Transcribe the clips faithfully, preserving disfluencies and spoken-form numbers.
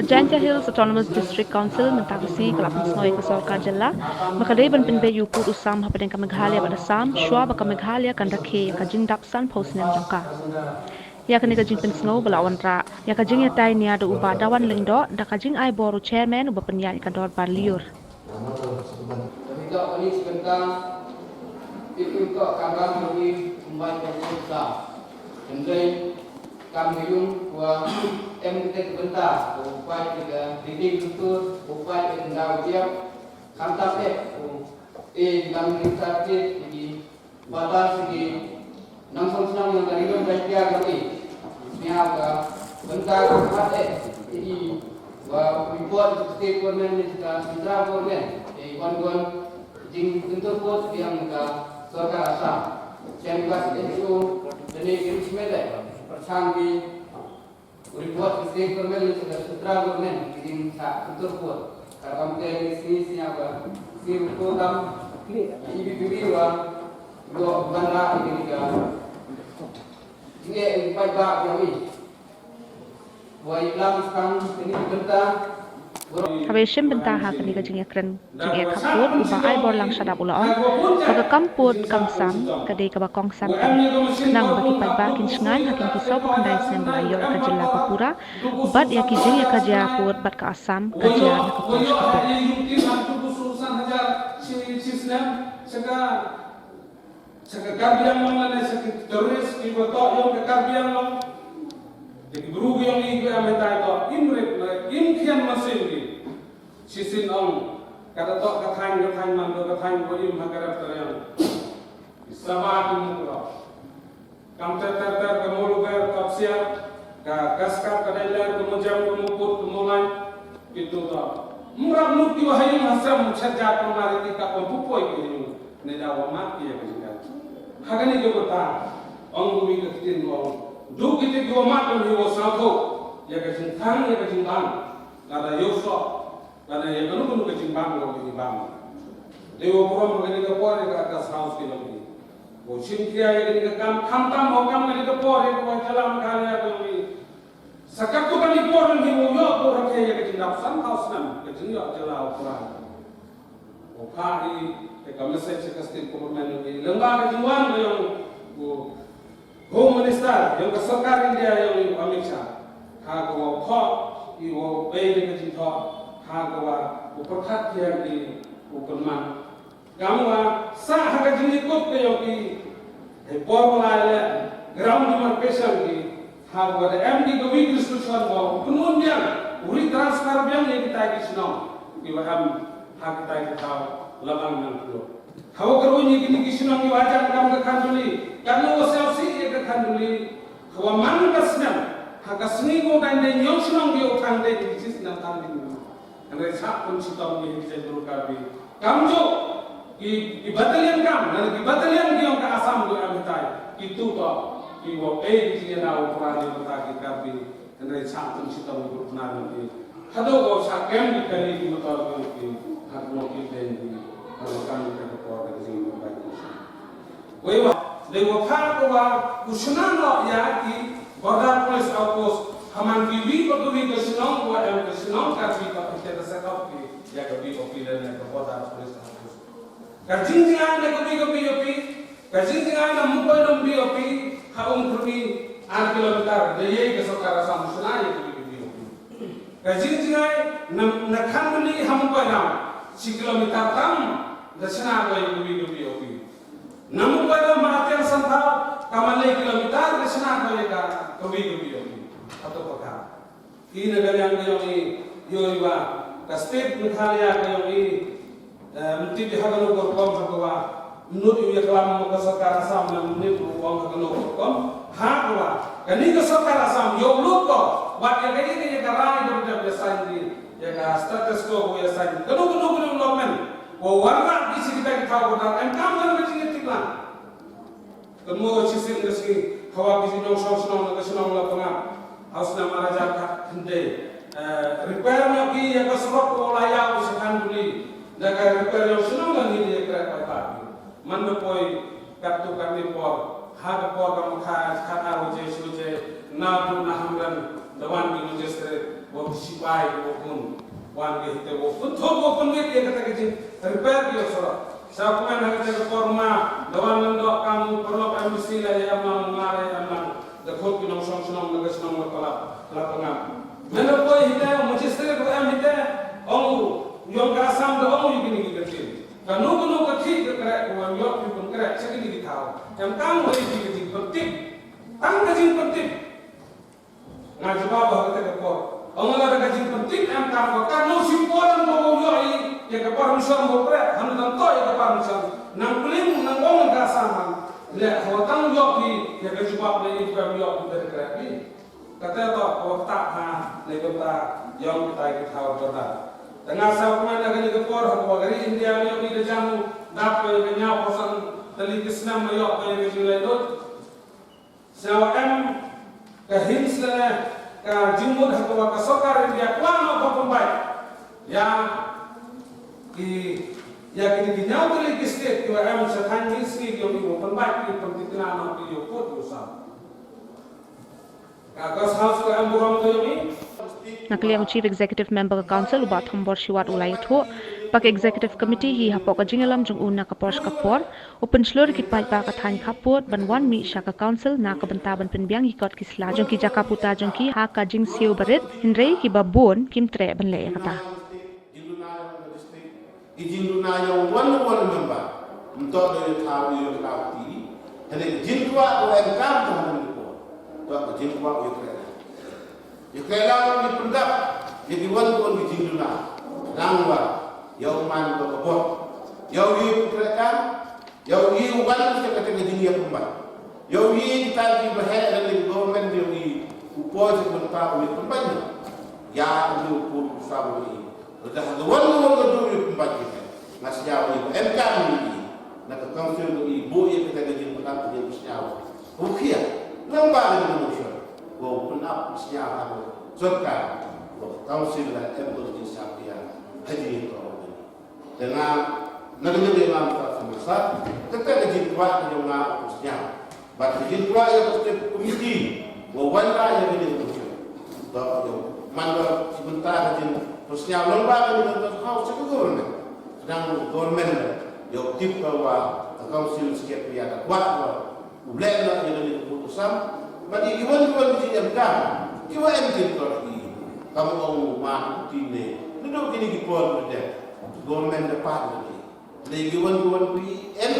Ka Jaintia Hills Autonomous District Council mynta ka sngi ka la pynsngew ïa ka sorkar jylla ba ka dei ban pynbeit ïa u pud u sam hapdeng ka Meghalaya bad Assam shuwa ba ka Meghalaya kan rakhe ïa ka jingdap sanphew snem jong ka. Ïa kane ka jingpynsngew ba la wanrah ïa ka jingïatai nia da u Bah Dawan Lyngdoh da ka jingai bor u Chairman uba pynïaid ïa ka dorbar lyiur. Kam ka yung wa em kata ka bynta u pait ka dei dei kultur u pait ka dei dei jia. Kam ta pet u e dang dei ta pet di bata sigi nang song snang yang dari dong dari dia kami. Nya ka bynta ka pat e i wa report state government ni ka central government e wan wan jing tentu kot yang ka sorkar Assam. Yang ka N G O dan ni kiri semele perchang di report state government ni ka central government jing sa tentu kot. Kalau kamu tengok sini sini apa sini program ini bibi wa dua bandar ini ka jing e empat ba yang ini. Haba ïashim bynta ha kane ka jingïakren jingeh khapud, u Bah Aiborlang Shadap u la ong ba ka kam pud kam sam ka dei kaba kongsan tam, khnang ba ki paidbah kin shngaiñ ha kine ki sawphew khyndai snem ba la ïoh ïa ka jylla ba pura bad ïa ki jingïakajia pud bad ka Assam ka jia na ka pud ka pud. Sha ka Karbi Anglong lane sha ki terrorist kiba toh ïong ka Karbi Anglong. Te ki bru ki ïong i kiba em hetai toh im rit na im khian masin ki. Shisien ong kata toh ka thaiñ ka thaiñ man ka thaiñ ba im ha ka rep ka riang. Ki Saba ki Mukroh. Kam ter ter ter ka Moluber ka Psiar ka Kaskap ka Dailer ka Mojam ka Moput ka Molai. Kitu ka mrap mut ki wa hayung hasem chat ja ko mari ki ka ko bupoi ki hayung ne da wa mat ki ya ka jingkat. Hagani ke bata ong wi ka kitin wa ong du ki te ki wa mat kan hi wa sa tho ya ka jingtang ya ka jingbang. Lada yo so lada ya kanu kanu ka jingbang wa ka jingbang. Dei wa prom hagani ka por ya ka ka saus ki lagi. Wa chin kia ya kani ka kam kam tam wa kam kani ka por ya ka wa jalam ka ya ka wi. Sa katto katne por ngi u ïoh bor rakhe ïa ka jingdap sanphew snem ka jingïoh jylla u Trai. U phah ïa ka message ka state government ngi lyngba ka jingwan ka ïong u Home Minister ïong ka sorkar India ïong u Amit Shah. Ha ka wa u thoh ïa u bei ïa ka jingthoh ha ka wa u pyrkhat ïa ki u pynman. Kam wa sah ha ka jingïakut ka ïong ki. Hei por wa lai leh ground demarcation ki ha wa da em ki ka wi ki resolution wa u pynun biang u retransfer biang ïa kitai ki shnong ki wa em ha kitai ki thaw labang nang pynlut. Ha wa ka ruh ïa kini ki shnong ki wa jan kam ka Khanduli kan wa sel si ïa ka Khanduli ha wa man ka snem ha ka sngi ko kan de ñiong shnong ki u thang de ki sis na thang di. Hynrei sah pun shitom ngi hi jai bru Karbi. Kamjuh ki ki battalion kam na ki battalion ki ong ka Assam ko em tai. Ki tu to ki wo e ki jingna u pra ni bata ki Karbi. Hynrei sah pun shitom ngi bru na ngi. Hado ko sah kem ki kali ki motor ki ki hak no ki den ki. Hado kam ki ka por ki jing ko bai. Wei wa dei wa phah ko wa u shna noh ïa ki border police outpost ha man ki wi bad ki wi ka shnong wa em ka shnong ka wi ka pynte ka set up ki ïa ka B O P lane ka border police outpost. Ka jingjngai na ka wi ka B O P ka jingjngai na Mukoi Dam B O P ha Umkrumi ar kilometer da ïa ka sorkar Assam u shna ïa ka wi ka B O P. Ka jingjngai na na Khanduli ha Mukoi Dam shi kilometer tam da shna ïa ka wi ka B O P. Na Mukoi Dam ba atiang sanphew ka man lai kilometer ka shna ka ïa ka ka wi ka wi ong i. Hato ka ka i na ka liang ka ong i ïo i wa ka state Meghalaya ka ong i. Mti bi ha ka no kor kom ha ka wa mnut ïo ïa klam ka sorkar Assam na mnut u ong ha ka no kor kom ha ka wa kani ka sorkar Assam ïo lut ko wat ïa ka ïa ka rai ba dep ïa sign di ïa ka status quo ïa sign ka no ka no ka no men. Wa wanrah ki shi kita ki thaw ka dang em kam ngan ka jingïatiklan. Ka mo shi sien ka sngi hawa ki shnong shnong shnong ka shnong la pangap. Haus na maraja ka hynde. Repair na ki ïa ka surok ko la ïa u shakan duli. Da ka repair ïa u shnong la ngi ïa kra pa pa. Man da poi kat tu kat ni por ha ka por ka mukha khat ar waje shi waje na tu na hamran da wan ki magistrate. Wa ki sipai ki wa pun wan ki hite wa pun thok wa pun wit ïa kata ka jing repair ki wa sorok. Sa kumne ha kata ka por ma da wan lem dok kam paralok M D C la ïa em lang, nga la ïa em lang. Da khot ki nongshong shnong na ka shnong la pala la pangam. Mynda poi hite, magistrate wa em hite, ong u, yong ka Assam da ong u ïa kini ki ka jing. Kano kano ka thik ka krek wa em ïoh ki pun krek cha kini ki thaw. Em kam wa ïa ki ka jing pyntip. Tang ka jing pyntip. Nga jubab ha kata ka por. Ong la da ka jingpyntip em tang ko, katno shi por em ko ïoh ïa ka permission ko pre, han dang to ïa ka permission. Nang pling nang ong ka Assam. Le ho tang ïoh ïa ka jubab le ïa ka ïoh ïa ka pre. Kata to ko ta ha le ko ta ïoh kita ki thaw ko ta. Tang nga sa kumne na kani ka por ha ko gari India ïoh ïa ka jam dap ko ïa ka ñiaw ko san tali ki snem ïoh ko ïa ka jinglaitluid. Sñiaw em ka hints lane ka jingmut ha kaba ka sorkar India kwah noh ban pynbeit ïa ki, ïa kini ki hynñiew tylli ki state kiwa em sha thaiñ mihngi ki ong ki ban pynbeit ki pynthikna noh ki ïa u pud u sam. Ka Guest House ka em burom ka ïong i. Na ka liang u Chief Executive Member ka Council u Bah Thombor Shiwat u la ïathuh ba ka Executive Committee hi hapoh ka jingïalam jong u na ka por sha ka por u pynshlur ïa ki paidbah ka thaiñ khappud ban wan mih sha ka Council na ka bynta ban pynbiang ïa ki kot ki sla jong ki jaka puta jong ki ha ka jingsiew barit, hynrei kiba bun kim treh ban leh ïa kata. Ki jingduna ïa u wan u wan u member. Ym toh da ïa thaw ïa thaw ti. Hynrei ki jingkwah u em kam tang hynrei ko. Toh ki jingkwah u ïa kren. Ïa kren lang ïa pyndap ïa ki wan u wan ki jingduna. Nang wa ïa u man ka bor. Ïa u ïa u kren kam. Ïa u ïa u wan ka kata ka jingïa pynban. Ïa u ïa kita ki ba heh lane government ïa u ïa u poi sha ka bynta u ïa pynban. Ïa u ïa u pun u sam u ïa. Lada ha ka wan ka wan ka dur ïa pynban kita. Nga sñiaw ïa u em kam ïa u ïa. Na ka council u ïa buh ïa kata ka jingpynban ka jingpynsñiaw. U khia. Nang ba ka jingmotion. Ko pynap sñiaw ha ka sorkar. Ko council la em ko jingsñiaw ïa. Ha jingïa ko. Te nga na ka liang nga mynta ka masa, kata ka jingkwah ka jong nga u sñiaw. Bad ka jingkwah ïa ka state committee, wa wanrah ïa ka jingkwah. Ba ka jong man ba shi bynta ka jingkwah sñiaw long ba ka jingkwah house ka government. Ka dang government ïa u tip ka wa ka council skep ïa ka kwah ka. U leh noh ïa kane ka pud u sam. Bad ïa ki wan ki wan ki jingem kam. Ki wan em ki tor ki. Kam ong u ma ki ne. Naduh kine ki por ki dep. Government da pat ki. Ïa ki wan ki wan ki em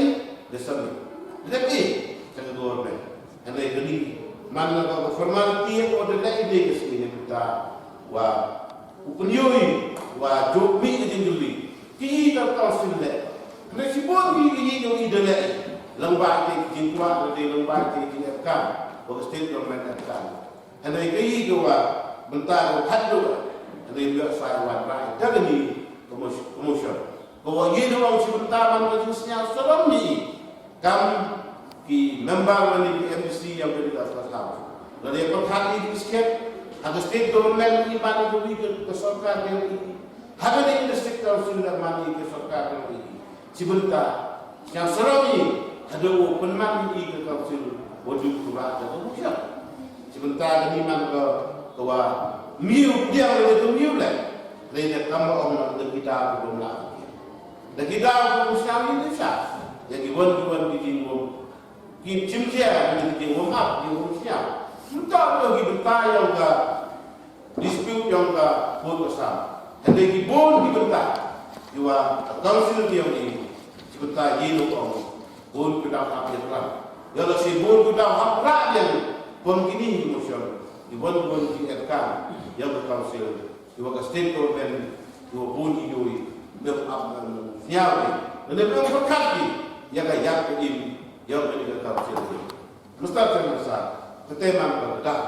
da sami. Da ki. Ka government. Hynrei kane man la ka formality ko da leh ïa ka sini kita. Wa u pynïoh wa jop mi ka jingjuli. Ki i ka council leh. Kane shibun ki i ka i da leh. Lang ba ki jingkwah, ki lang ba ki jingkam. Ba ka state government kam. Hynrei ka i ka wa bynta ka hadduh. Hynrei biak sai wan rai. Ka ni promotion. Ka wa i da wan shi bynta man ka jingsñiaw salam ni. Kam ki member lane ki M D C ïa ka District Council. Lane pyrkhat ïa ki state, ha ka state government i man ïa ka sorkar ïa ka, ha ka District Council la man ïa ka sorkar ïa ka. Shi bynta, ïa sarong ïa, haduh u pynman ïa ka council, wa ju pura ka council. Shi bynta ka ni man ka, ka wa miu, dia ka miu le. Lane kam ong da kita ka bom la. Da ki daw kum sñiaw ïa ki sha. Ïa ki wan ki wan ki jingwom. Ki chim kia ki jingwom ap ki wom sñiaw. Mynta ki bynta ïa ka dispute ïa ka bun ka sam. Hynrei ki bun ki bynta. Ki wa council ki ïa ki bynta ïa ki ong. Bun ki daw ap ïa ka. Ïa la si bun ki daw ap ra ïa ki. Pom kini ki motion. Ki wan wan ki erkan. Ïa ka council. Ïa ka state government, ïa bun ïa ïa, bem ap ngan sñiaw ïa, ngan bem pyrkhat ïa, ïa ka ïap ka im, ïa ka ïa ka council. Mister Chairman Sir, ka te man ka dah,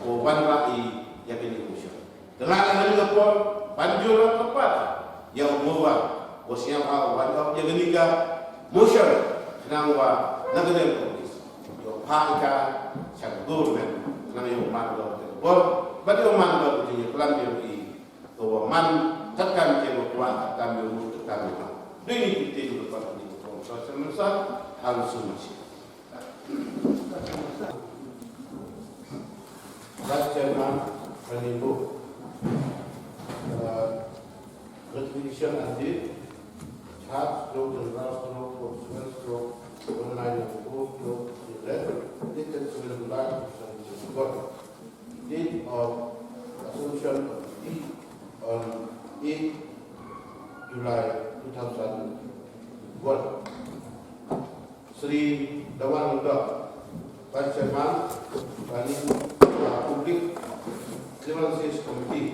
ko wan ra ïa, ïa ka ïa motion. Tengah ngan ka por, ban jur ka pat, ïa u mo wan, ko sñiaw ha, wan ïa ka ïa ka motion, khnang wa, na ka dem ko is. Ïa pha ïa ka, sha ka government, khnang ïa u man ka por, ban ïa u man ka ïa ka plan ïa ka Ka wa man, kat kam ke wa kwah, kat kam ïa u, kat kam ïa u. Dei ni ki te ni ka pat ni ka pom. Sa sa sa, hal su ma shi. Vice Chairman, Ranjit Bu. Uh, notification and date, Jhat stroke General stroke forty-seven stroke one nine four stroke eleven, dated seven July two thousand twenty-one. Date of assumption of duty on eight July two thousand one. Shri Dawan Lyngdoh, Vice Chairman, Planning, uh, Public Grievances Committee.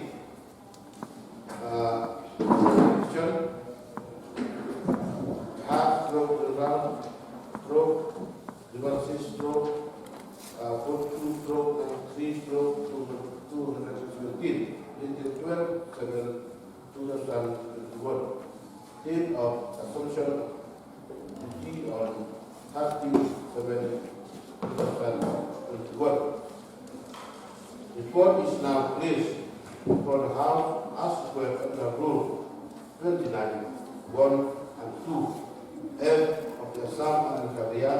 Uh, Question. Jhat stroke General stroke Grievances stroke, uh, forty-two stroke ninety-three stroke two hundred seventeen, dated twelve seven two thousand twenty-one. Date of assumption of duty on thirty seven two thousand twenty-one. Report is now placed before the House as required under Rule twenty-nine one and two F of the Assam and Meghalaya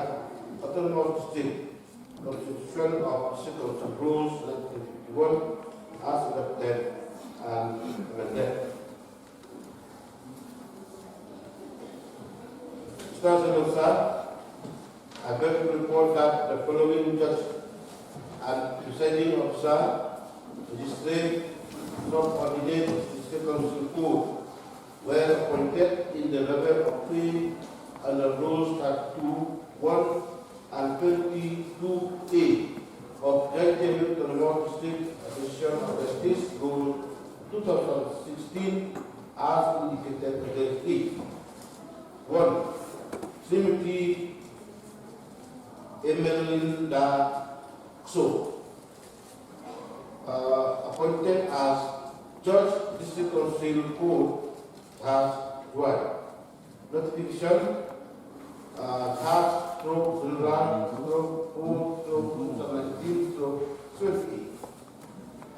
Autonomous District Constitution of District Council Rules nineteen fifty-one as adopted and amended. Mister Sir, I beg to report that the following judge and presiding officer, magistrate, subordinate district council court were appointed in the level of pay under rules thirty-two one and twenty-two A of Jaintia Autonomous District Association of Justice Rule two thousand sixteen as indicated against it. One, Srimati Emelinda Kso, uh, appointed as Judge, District Council Court, Jhat, Jowai. Notification, uh, Jhat stroke General stroke four stroke two thousand nineteen stroke twenty.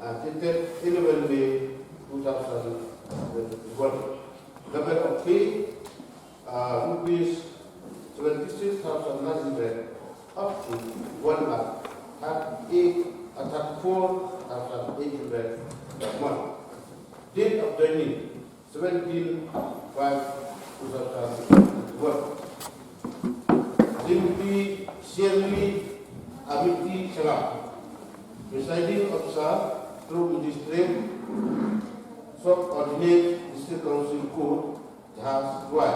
Uh, dated eleven May two thousand twenty-one. Level of pay, uh, rupees seventy-six thousand nine hundred up to one lakh thirty-eight, uh, thirty-four thousand eight hundred per month. Date of joining, seventeen five two thousand twenty-one. Srimati Shirley Amity Sharma, presiding officer, stroke magistrate, subordinate District Council Court, Jhat, Jowai.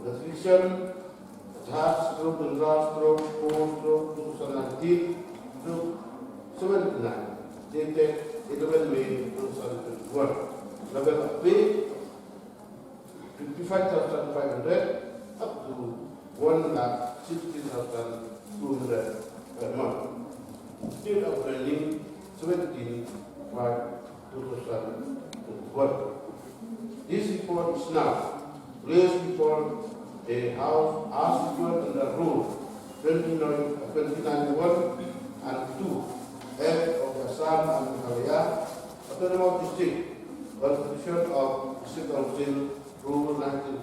Notification, Jhat stroke General stroke four stroke two thousand nineteen stroke seventy-nine, dated eleven May two thousand twenty-one. Level of pay, fifty-five thousand five hundred up to one lakh sixty thousand two hundred per month. Date of joining, seventeen five two thousand twenty-one. This report is now placed before the House as required under Rule twenty-nine, twenty-nine one and two F of the Assam and Meghalaya Autonomous District Constitution of District Council, Rule nineteen